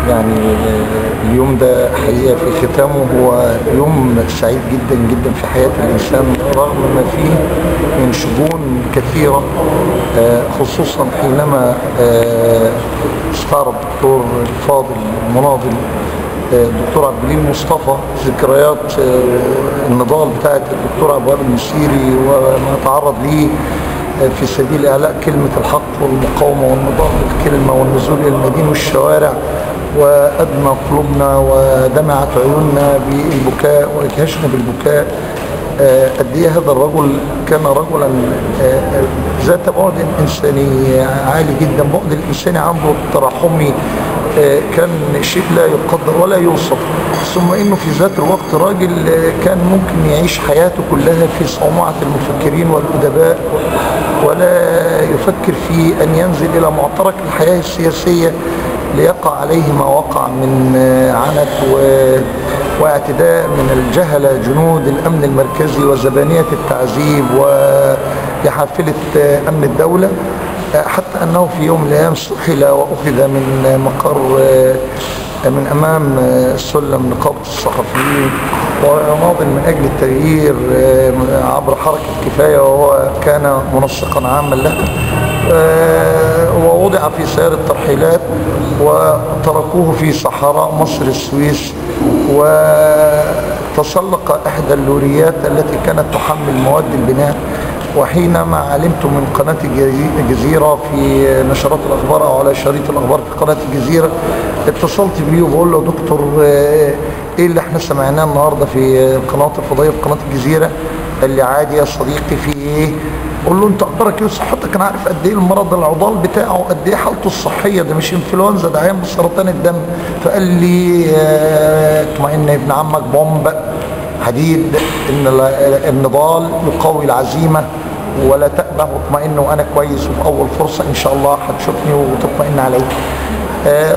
يعني اليوم ده حقيقة في ختامه هو يوم سعيد جدا جدا في حياة الإنسان، رغم ما فيه من شجون كثيرة، خصوصا حينما استعرض الدكتور الفاضل المناضل الدكتور عبد الجليل مصطفى ذكريات النضال بتاعة الدكتور عبد الوهاب المسيري وما تعرض ليه في سبيل إعلاء كلمة الحق والمقاومة والنضال بالكلمة والنزول إلى المدينة والشوارع، وأدمى قلوبنا ودمعت عيوننا بالبكاء وإدهشنا بالبكاء. قد إيه هذا الرجل كان رجلا ذات بعد إنساني عالي جدا، بعد الإنساني عنده الترحمي كان شيء لا يقدر ولا يوصف. ثم إنه في ذات الوقت راجل كان ممكن يعيش حياته كلها في صومعة المفكرين والأدباء، ولا يفكر في أن ينزل إلى معترك الحياة السياسية ليقع عليه ما وقع من عنت واعتداء من الجهلة جنود الأمن المركزي وزبانية التعذيب وحافلة أمن الدولة، حتى أنه في يوم من الأيام سحل وأخذ من مقر من أمام سلم نقابة الصحفيين وناضل من أجل التغيير عبر حركة كفاية، وهو كان منسقا عاما لها، ووضع في سيارة ترحيلات وتركوه في صحراء مصر السويس، وتسلق إحدى اللوريات التي كانت تحمل مواد البناء. وحينما علمت من قناة الجزيرة في نشرات الأخبار أو على شريط الأخبار في قناة الجزيرة، اتصلت بيه وبقول له دكتور إيه اللي احنا سمعناه النهاردة في القنوات الفضائية في قناة الجزيرة؟ قال لي عادي يا صديقي، في إيه؟ قول له انت اخبارك ايه وصحتك؟ انا عارف قد ايه المرض العضال بتاعه، قد ايه حالته الصحية، ده مش انفلونزا، ده عيان بسرطان الدم. فقال لي اطمئن يا ابن عمك، بومب حديد، ان النضال يقوي العزيمة ولا تأبه، واطمئن وانا كويس، وفي اول فرصة ان شاء الله هتشوفني وتطمئن عليا.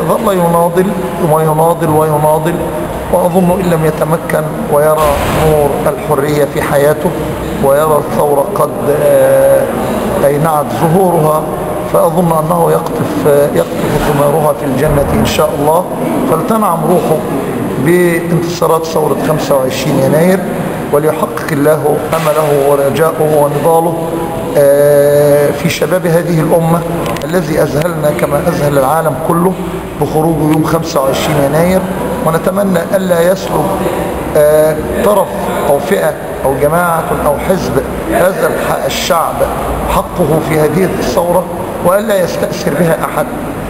ظل يناضل ويناضل ويناضل، واظن ان لم يتمكن ويرى نور الحرية في حياته ويرى الثورة قد اينعت ظهورها، فاظن انه يقطف ثمارها في الجنة ان شاء الله. فلتنعم روحه بانتصارات ثورة 25 يناير، وليحقق الله أمله ورجاؤه ونضاله في شباب هذه الأمة الذي أذهلنا كما أذهل العالم كله بخروجه يوم 25 يناير. ونتمنى ألا يسلب طرف أو فئة أو جماعة أو حزب هذا الشعب حقه في هذه الثورة، وألا يستأثر بها أحد.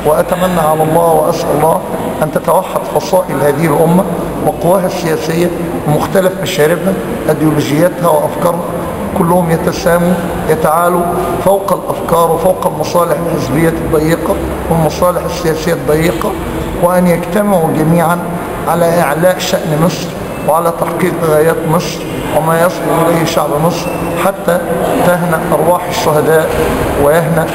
وأتمنى على الله وأسأل الله أن تتوحد فصائل هذه الأمة وقواها السياسية ومختلف مشاربها، أيديولوجياتها وأفكارها، كلهم يتساموا يتعالوا فوق الأفكار وفوق المصالح الحزبية الضيقة والمصالح السياسية الضيقة، وأن يجتمعوا جميعا على إعلاء شأن مصر وعلى تحقيق غايات مصر وما يصل إليه شعب مصر، حتى تهنأ أرواح الشهداء ويهنأ